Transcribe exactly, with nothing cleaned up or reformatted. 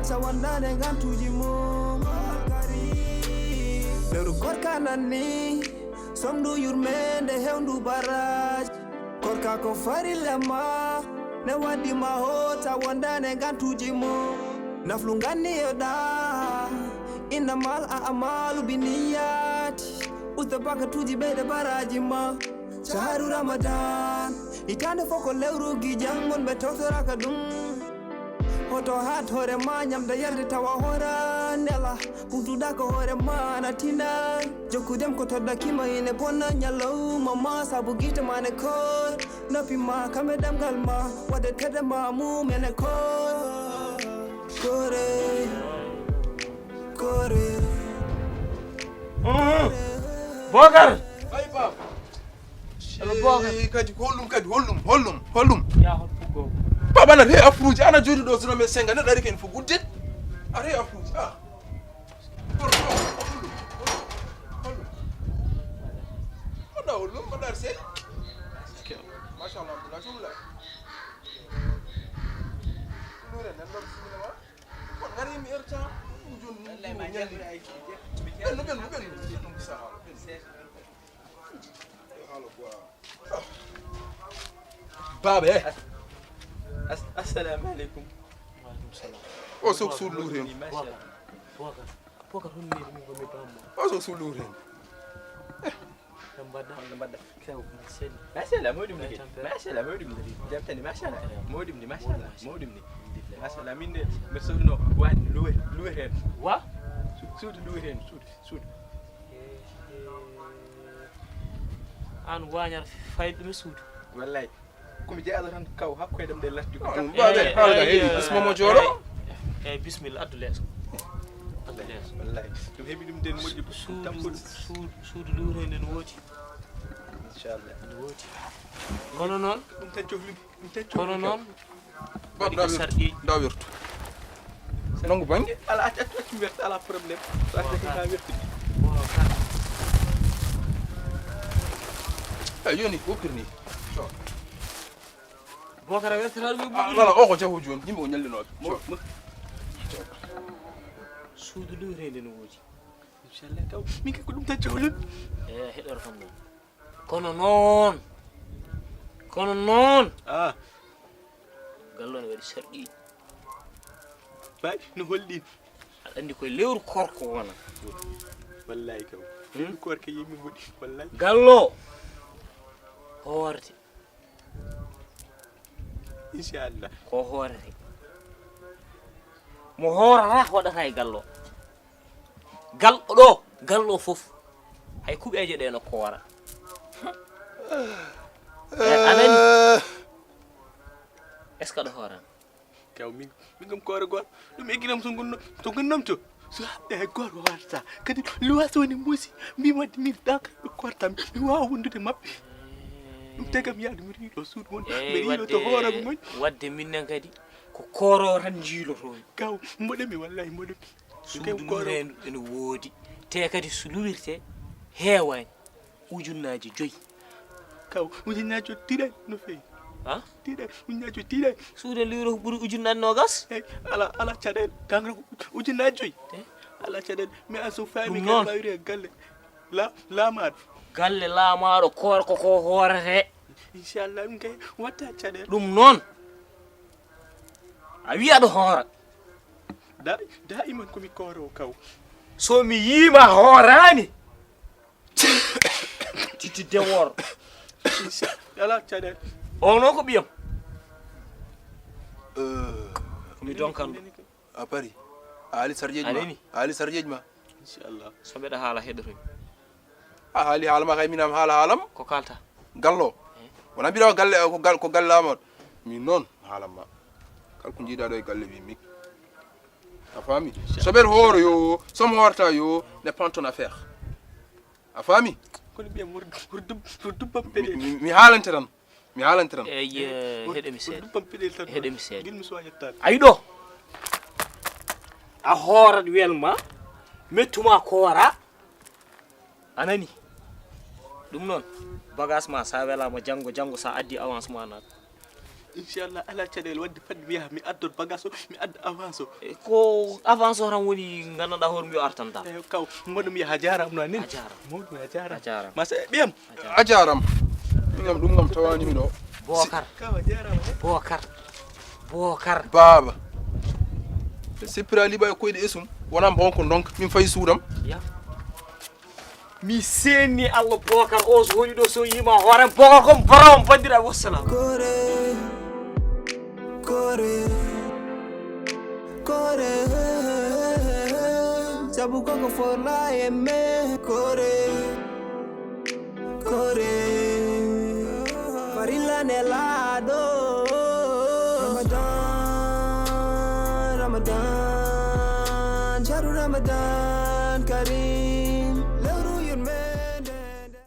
Sa wondaande ngantuuji mum. Lewru korka nanni, somndu yurmeende hewndu baraaji. Korka ko farilla ma, ne waddi ma hoota wondaande ngantuuji mum. Naflu nganni e ɗa, innamal a'malu binniyati. Usta bakatuuji ɓeyde baraaji ma. Shahru Ramadan, hitaande fof ko lewru gijan, wonɓe tawtoraaka ɗum. Hoto haat hoore ma, ñamde yarde tawa hoora nela. Ɓurduɗa ko hoore ma, na tina. Jokku dem ko toddaki ma, ine bonna ñalawma ma, sabu gite ma ne koor. Noppi ma, kame ɗemngal ma, waɗde tedde ma, mum ene koor. Koore, koore. Bokar! Ay, Pape. Allo, Bokar. Eh, kadi, hollum kadi, hollum, hollum, hollum. Ya, hol fugo. Pape, ana he afruuji, ana jooɗi ɗo, zone men senga, neɗɗo ari ko en fof gudde. Ari he afruuji, ah. Hollum, hollum, hollum. Mbaɗa hollum, mbaɗa sel. Machallah, Abdullah, Abdullah. Nure, nan ɗo, bismillah. Kon ngari mi erta. Jun, jun, ñalli. Ɓennu, ɓennu, ɓennu, ɓennu, bisa haala, ɓennu. Baaba, eh. As-, as-, assalamu aleykum. Waaleykum salaam. O sok suudu luuti heen. Machallah. Bokar, Bokar, hol neeri min ko mi bammo? O sok suudu luuti heen. No mbaɗɗa? Hol no mbaɗɗa? Kew, machallah. Machallah, mawɗum ni. Tampere. Machallah, mawɗum ni. Jam tan ni, machallah. Mawɗum ni, machallah. Mawɗum ni. Machallah, min de, mi sohluno waɗde luwe, luwe heen. Wa? Su-, suudu luwe heen, suudu, suudu. Eh, eh. Aan wañar fayde ɗum e suudu. Wallay. Ko mi jeyaaɗo tan kaw, hakku e ɗemɗe lattuɗe. Ah, ɗum ɗo de, eh, haala ka eh, heewi, eh, bisma mo jooɗo. Eh, eh, bismillah, addu leeso. Addu leeso. Wallay. Ɗum heɓi ɗum den moƴƴi ko suudu, tampuɗo. Suudu, suudu luure nden woodi. Inchallah. Ene woodi. Kono noon, ɗum tan cohluɗi, ɗum tan cohluɗi. Kono noon, waɗi ko sarɗi. Nda wirtu. Nanngu bannge. Ala, accu, accu, accu, wertu, ala problème. So accu, accu, wertu. Eyi, jooni, woppir ni. Bokara wertata ɗum e ɓuuɓri. Ah, lala, o ko jaho jooni. Yimɓe ko ñallinooɓe. Mo, mo. Suudu luureende no woodi. Inchallah, kaw. Min kay ko ɗum tan jawlun. Eh, heɗor kam noon. Kono noon, kono noon. Ah. Gallo ne waɗi sarɗi. Baɗi no holɗi. Aɗa anndi koye lewru korko wona. Wallahi kaw. Hmm? Lewru korko yimɓe mboɗi. Wallahi. Gallo. Hoorete. Inchallah. Ko hoorete. Mo hoorata waɗata e gallo. Galɗo ɗo, galɗo fof. Hay kuɓeeje ɗe no koora. Eh, a nani? Est-ce que aɗa hoorana? Kaw min, min kam koora goor. Ɗum egginam so gonno, so gonnom to. So haɓɓe hay goor waɗata. Kadi luwas woni muusi. Mbi wadde min ɗaka ɗo koortam. Mi waawa wondude maɓɓe. Ɗum tagam yaade mi riiɗo suudu mon. Eh, mi riiɗo to hoore mon. Wadde min nan kadi ko kooro tan jiilotomi. Kaw, mboɗo mi wallahi mboɗo mi. Suudu luureendu ene woodi, te kadi so luwirte heewaani, ujunnaaji joyi. Kaw, ujunnaaji joyi tiiɗaani no feewi. Ha? Tiiɗaani, ujunnaaji joyi tiiɗaani. Suudu luure ko ɓuri ujunnaaji noogas? Eyi, ala, ala caɗeele, kankara ko ujunnaaji joyi. Eh? Ala caɗeele, mais a so faami kadi mawri e galle. La, laamaaɗo. Galle laamaaɗo koor ko ko hoorete. Inchallah, ɗum kay watta caɗeele. Ɗum noon, a wiya ɗo hoora. Da, daiman ko mi kooro kaw. So mi yiima hooraani. Titi dewor. Ala caɗeele. O noon ko ɓiyam. Eh, ko mi donkan ɗum. A pari. A haali sarjeeji ma. A nani? A haali sarjeeji ma. Inchallah. So mbeɗa haala heɗotoy. A haali haala ma kay, min am haala haalam. Ko kalta? Gallo. Eh. Wona mbiɗa o galle, ko gal-, ko galle am on. Min noon haalam ma. Kala ko jiiɗa ɗo e galle wi mik. A faami? So mbeɗa hooro yo, so mi hoorta yo, ne pas ton affaire. A faami? Kono ɓiyam wor, wor dub-, wor dubbam peɗe. Mi, mi, mi haalante tan. Mi haalante tan. Eyi, eh, heɗe mi seeɗa. Heɗe mi seeɗa. Ngel mi suwa yettaade. Ayi ɗo. A hoorat welma, mettuma koora. A nani? Ɗum noon, bagage ma, sa welama janngo, janngo sa addi avance ma naat. Inchallah, ala caɗeele, wadde fadde mi yaha, mi adda bagage o, mi adda avance o. E, ko avance o tan woni nganndanɗaa hoore mum yo artan tan. Eyo, kaw, mboɗo mi yaha, a jaaraama no a neli. A jaaraama. Mawɗum, a jaaraama. A jaaraama. Ma se-, ɓiyam. A jaaraama. Min kam ɗum kam tawaani mi ɗo. Bookar. Kaw, a jaaraama. Bookar. Bookar. Baaba. Ɓe seppira liɓa e koyɗe esum, wona mbon ko ndonk, min fayi suudam. Ya. Mi seeni Allah, Bookar o so woni ɗo, so yiima hoorem, Bookar ko boroom bandira. Wassalam. Kore, kore, kore, sabu koko forla e me. Kore, kore, farilla ne laaɗo. Ramadan, Ramadan, sharu Ramadan Karim.